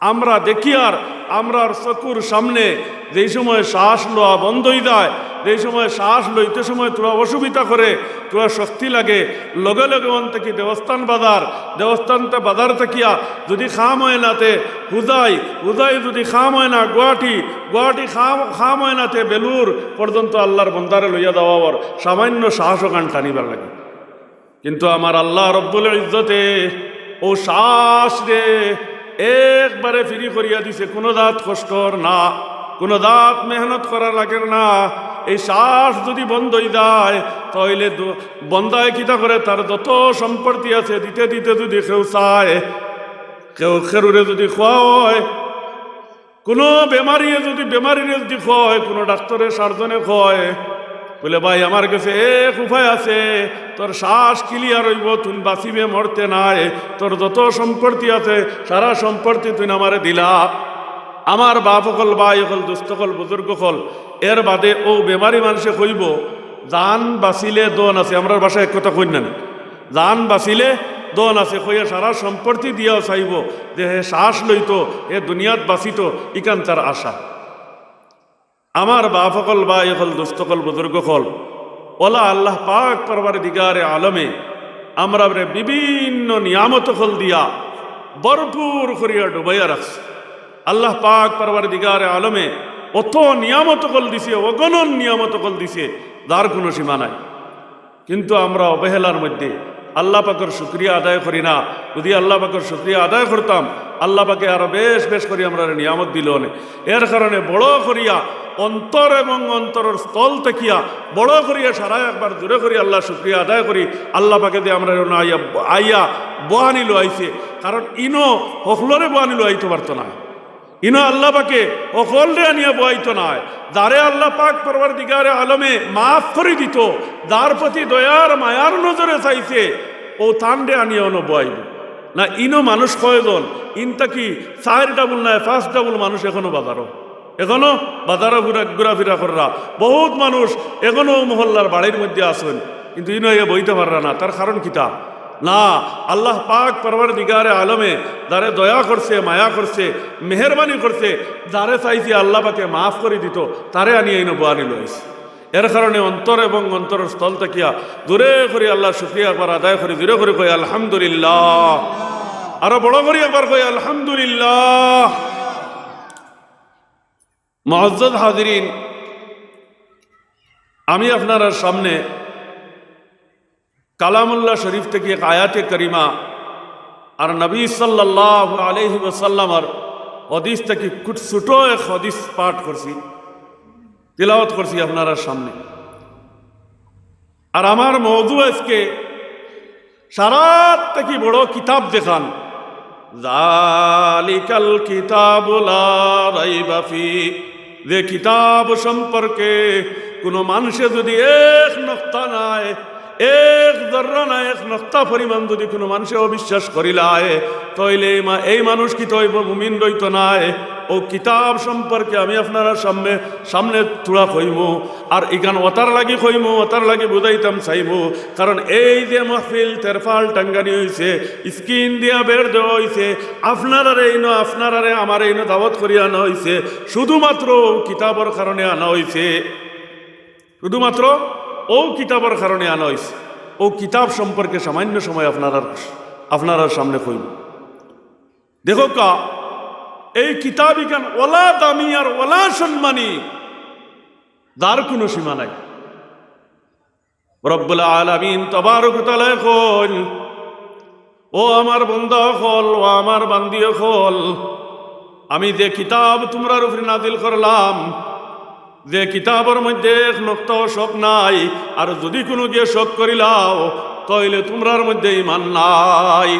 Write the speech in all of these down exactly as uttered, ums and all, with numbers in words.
আমরা দেখিয়ার, আমরার চকুর সামনে যেই সময় শ্বাস লওয়া বন্ধ অইযায়, যেই সময় শ্বাস লইতে সময় থুড়া অসুবিধা করে, থুড়া শক্তি লাগে, লগে লগে অন থাকি দেওস্থান বাজার, দেওস্থান তে বাজার থাকিয়া যুদি কাম অয় না তে হোজাই, হোজাই যুদি কাম অয় না গুয়াহাটি, গুয়াহাটি কাম, কাম অয় না তে বেলুর পর্যন্ত আল্লার বন্দারে লইয়া যাওয়া অর সামান্য শ্বাস অখান টানিবার লাগি। কিন্তু আমার আল্লা রব্বুল ইজ্জতে অউ শ্বাসরে একবারে free করিয়া দিছে, কুনু জাত কষ্টর না, কুনু জাত মেহনত করা লাগের না। এই শ্বাস যুদি বন্ধ অইযায়, তাইলে দু-, বন্দায় কিতা করে, তার যত সম্পত্তি আছে দিতে দিতে যুদি কেউ চায়, কেউ খেরুরে যুদি কওয়া অয়, কুনু বেমারিয়ে যুদি, বেমারিরে যুদি কয়, কুনু ডাক্তরে, সার্জনে কয়, বুলে, "ভাই, আমার গেছে এক উপায় আছে, তোর শ্বাস clear অইবো, তুই বাঁচিবে, মরতে নায়, তোর যত সম্পত্তি আছে, সারা সম্পত্তি তুই আমারে দিলা।" আমার বাপ অকল, ভাই অকল, দোস্ত অকল, বুজুর্গ অকল, এর বাদে অউ বেমারি মানষে কইবো, "জান বাঁচিলে ধন আছে।" আমরার ভাষায় এক কথা কইন না নি? জান বাঁচিলে ধন আছে কইয়া সারা সম্পত্তি দিয়াও চাইবো যে হে শ্বাস লইতো, হে দুনিয়াত বাঁচিতো, ইখান তার আশা। আমার বাপ অকল, ভাই অকল, দোস্ত অকল, বুজুর্গ অকল, অলা আল্লাহ পাক পরওয়ারদিগারে আলমে আমরারে বিভিন্ন নিয়ামত অকল দিয়া ভরপুর করিয়া ডুবাইয়া রাখছে। আল্লাহ পাক পরওয়ারদিগারে আলমে অত নিয়ামত অকল দিছে, অগণন নিয়ামত অকল দিছে, যার কুনু সীমা নাই। কিন্তু আমরা অবহেলার মধ্যে আল্লাহ পাকর শুকরিয়া আদায় করি না। যুদি আল্লাহ পাকর শুকরিয়া আদায় করতাম, আল্লাহ পাকে আরো বেশ বেশ করি আমরারে নিয়ামত দিলো অনে। এর কারণে বড় করিয়া অন্তর এবং অন্তরর স্থল থাকিয়া বড় করিয়া সারা একবার জোরে করি আল্লাহ শুকরিয়া আদায় করি। আল্লাহ পাকে যে আমরারে অনো আইয়া, আইয়া বওয়ানি লওয়াইছে, কারণ ইনো হকলরে বওয়ানি লওয়াইতো পারতো না। ইনো আল্লাহ পাকে হকলরে আনিয়া বওয়াইতো নায়। যারে আল্লাহ পাক পরওয়ারদিগারে আলমে মাফ করি দিতো, যার প্রতি দয়ার মায়ার নজরে চাইছে, অউ তানরে আনিয়া অনো বওয়াইবো। না, ইনো মানুষ কয়জন? ইন থাকি চাইর double নায় পাঁচ double মানুষ এখনো বাজারো, এখনো বাজারো ঘুরা-, ঘুরাফিরা কররা। বহুত মানুষ এখনো অউ মহল্লার বাড়ির মধ্যে আছইন, কিন্তু ইনো আইয়া বইতা পাররা না। তার কারণ কিতা? না, আল্লাহ পাক পরওয়ারদিগারে আলমে যারে দয়া করছে, মায়া করছে, মেহেরবানি করছে, যারে চাইছে আল্লাহ পাকে মাফ করি দিতো, তারে আনিয়া ইনো বওয়ানি লইছে। এর কারণে অন্তর এবং অন্তরর স্থল থাকিয়া জোরে করি আল্লাহর শুকরিয়া একবার আদায় করি, জোরে করি কই আলহামদুলিল্লাহ। আরো বড় করি একবার কই আলহামদুলিল্লাহ। মুআজ্জাজ হাজিরিন, আমি আপনারার সামনে কালামুল্লাহ শরীফ থাকি এক আয়াতে করিমা আর নবী সাল্লাল্লাহু আলাইহি ওয়াসাল্লামর হাদিস থাকি খুব ছোট এক হাদিস পাঠ করছি, তিলাওয়াত করছি আপনারার সামনে। আর আমার মওজু আজকে সারার থাকি বড় কিতাব যেখান, যালিকাল কিতাবু লা রাইবা ফি, যে কিতাব সম্পর্কে কুনু মানষে যুদি এক নক্তা নায়, এক জর্রা নায়, এক নক্তা পরিমাণ যুদি কুনু মানষে অবিশ্বাস করিলায়, তাইলে এই মা-, এই মানুষ কিতা অইবো? মুমিন রইতো নায়। অউ কিতাব সম্পর্কে আমি আপনারার সামনে, সামনে থুড়া কইমু। আর ইখান অতার লাগি কইমু, অতার লাগি বুঝাইতাম চাইমু, কারণ এই যে মাহফিল তেরপাল টাঙ্গানি অইছে, screen দিয়া বেড় দেওয়া অইছে, আপনারারে ইনো, আপনারারে আমারে ইনো দাওয়াত করিয়া আনা অইছে, শুধুমাত্র অউ কিতাবর কারণে আনা অইছে, শুধুমাত্র অউ কিতাবর কারণে আনা অইছে। অউ কিতাব সম্পর্কে সামান্য সময় আপনারার, আপনারার সামনে কইমু। দেখউক্কা, এই কিতাব ইখান অলা দামি আর অলা সম্মানী, যার কুনু সীমা নাই। রব্বুল আলামিন তাবারক ওয়া তাআলায় কইন, "ও আমার বন্দা অকল, ও আমার বান্দি অকল, আমি যে কিতাব তুমরার উপরে নাজিল করলাম, যে কিতাবর মধ্যে এক নক্তাও শক নাই, আর যুদি কুনুগিয়ে শক করিলাও, তাইলে তুমরার মধ্যে ঈমান নাই।"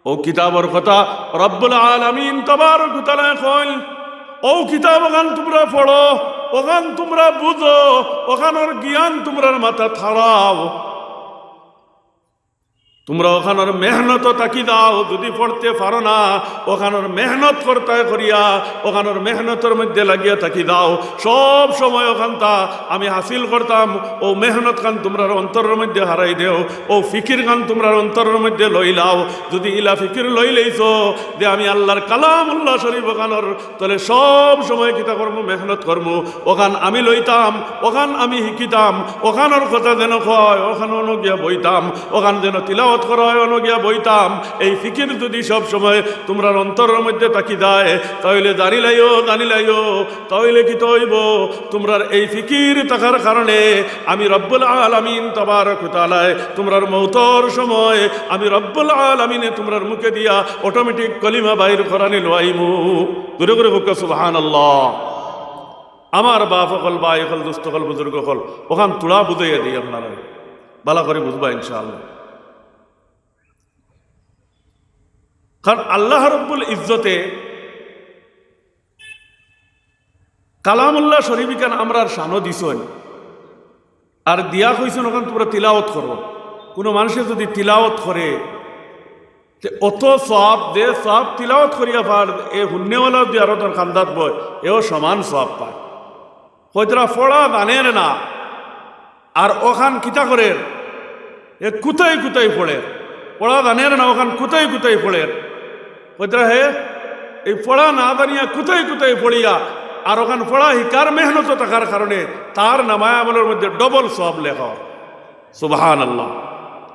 অউ কিতাবর কথা রব্বুল আলামিন তাবারক ওয়া তাআলায় কইন, "অউ কিতাব অখান তুমরা পড়ো, অখান তুমরা বুঝো, অখানর জ্ঞান তুমরার মাথাত হারাও।" তুমরা অখানর মেহনতো থাকি যাও, যুদি পড়তে পারো না, অখানর মেহনত করতায় করিয়া, অখানর মেহনতর মধ্যে লাগিয়া থাকি যাও। সব সময় অখানতা আমি হাসিল করতাম, অউ মেহনতখান তুমরার অন্তরর মধ্যে হারাই দেও, অউ ফিকিরখান তুমরার অন্তরর মধ্যে লইলাও। যুদি ইলা ফিকির লইলাইছো যে আমি আল্লার কালামুল্লাহ শরীফ অখানর তলে সব সময় কিতা করমু? মেহনত করমু। অখান আমি লইতাম, অখান আমি হিকিতাম, অখানর কথা যেন কয়, অখানো অনো গিয়া বইতাম, অখান যেন তিলাওয়াত করা অয়, অনো গিয়া বইতাম। এই ফিকির যুদি সব সময় তুমরার অন্তরর মধ্যে থাকি যায়, তাইলে জানিলাইও, জানিলাইও, তাইলে কিতা অইবো? তুমরার এই ফিকির থাকার কারণে আমি রব্বুল আলামিন তাবারক ওয়া তাআলায় তুমরার মউতর সময় আমি রব্বুল আলামিনে তুমরার মুখে দিয়া automatic কলিমা বাইর করানি লইমু। জোরে করি কউক্কা সুবহানাল্লাহ। আমার বাপ অকল, ভাই অকল, দোস্ত অকল, বুজুর্গ অকল, অখান থুড়া বুঝাইয়া দেই আপনারারে, ভালা করি বুঝবা ইনশাআল্লাহ। কারণ আল্লাহ রব্বুল ইজ্জতে কালামুল্লাহ শরীফ ইখান আমরার শানো দিছইন, আর দিয়া কইছইন, অখান তুমরা তিলাওয়াত করো। কুনু মানষে যুদি তিলাওয়াত করে, তে অত সওয়াব, যে সওয়াব তিলাওয়াত করিয়া পার, এ হুননেওয়ালা যুদি আরো তার কান্দাত বয়, এও সমান সওয়াব পায়। কইতরা পড়া জানের না, আর অখান কিতা করের, এ কুতাই কুতাই পড়ের। পড়া জানের না, অখান কুতাই কুতাই পড়ের। কইতরা হে এই পড়া না জানিয়া কুতাই কুতাই পড়িয়া, আর অখান পড়া হিকার মেহনত থাকার কারণে তার নামায় আমলর মধ্যে double সওয়াব লেখা অয়। সুবহানাল্লাহ।